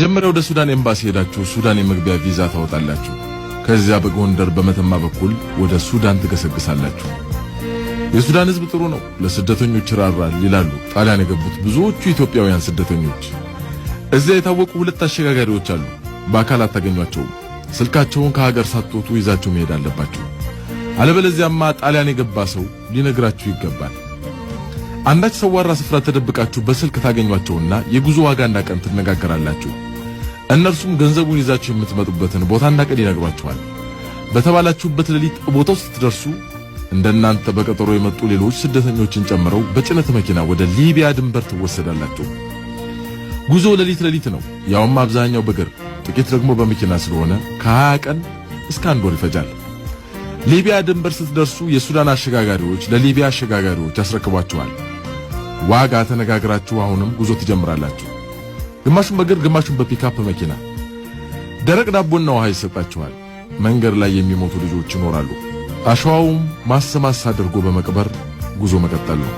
መጀመሪያ ወደ ሱዳን ኤምባሲ ሄዳችሁ ሱዳን የመግቢያ ቪዛ ታወጣላችሁ። ከዚያ በጎንደር በመተማ በኩል ወደ ሱዳን ትገሰግሳላችሁ። የሱዳን ሕዝብ ጥሩ ነው፣ ለስደተኞች ይራራል ይላሉ ጣሊያን የገቡት ብዙዎቹ ኢትዮጵያውያን ስደተኞች። እዚያ የታወቁ ሁለት አሸጋጋሪዎች አሉ። በአካል አታገኟቸውም። ስልካቸውን ከሀገር ሳትወጡ ይዛችሁ መሄድ አለባችሁ። አለበለዚያማ ጣሊያን የገባ ሰው ሊነግራችሁ ይገባል። አንዳች ሰዋራ ስፍራ ተደብቃችሁ በስልክ ታገኟቸውና የጉዞ ዋጋና ቀን ትነጋገራላችሁ። እነርሱም ገንዘቡን ይዛችሁ የምትመጡበትን ቦታና ቀን ይነግሯችኋል። በተባላችሁበት ሌሊት ቦታው ስትደርሱ እንደናንተ በቀጠሮ የመጡ ሌሎች ስደተኞችን ጨምረው በጭነት መኪና ወደ ሊቢያ ድንበር ትወሰዳላችሁ። ጉዞ ሌሊት ሌሊት ነው፣ ያውም አብዛኛው በእግር ጥቂት ደግሞ በመኪና ስለሆነ ከ20 ቀን እስከ አንድ ወር ይፈጃል። ሊቢያ ድንበር ስትደርሱ የሱዳን አሸጋጋሪዎች ለሊቢያ አሸጋጋሪዎች ያስረክቧችኋል። ዋጋ ተነጋግራችሁ አሁንም ጉዞ ትጀምራላችሁ። ግማሹን በእግር ግማሹን በፒካፕ መኪና። ደረቅ ዳቦና ውሃ ይሰጣችኋል። መንገድ ላይ የሚሞቱ ልጆች ይኖራሉ። አሸዋውም ማስ ማስ አድርጎ በመቅበር ጉዞ መቀጠል ነው።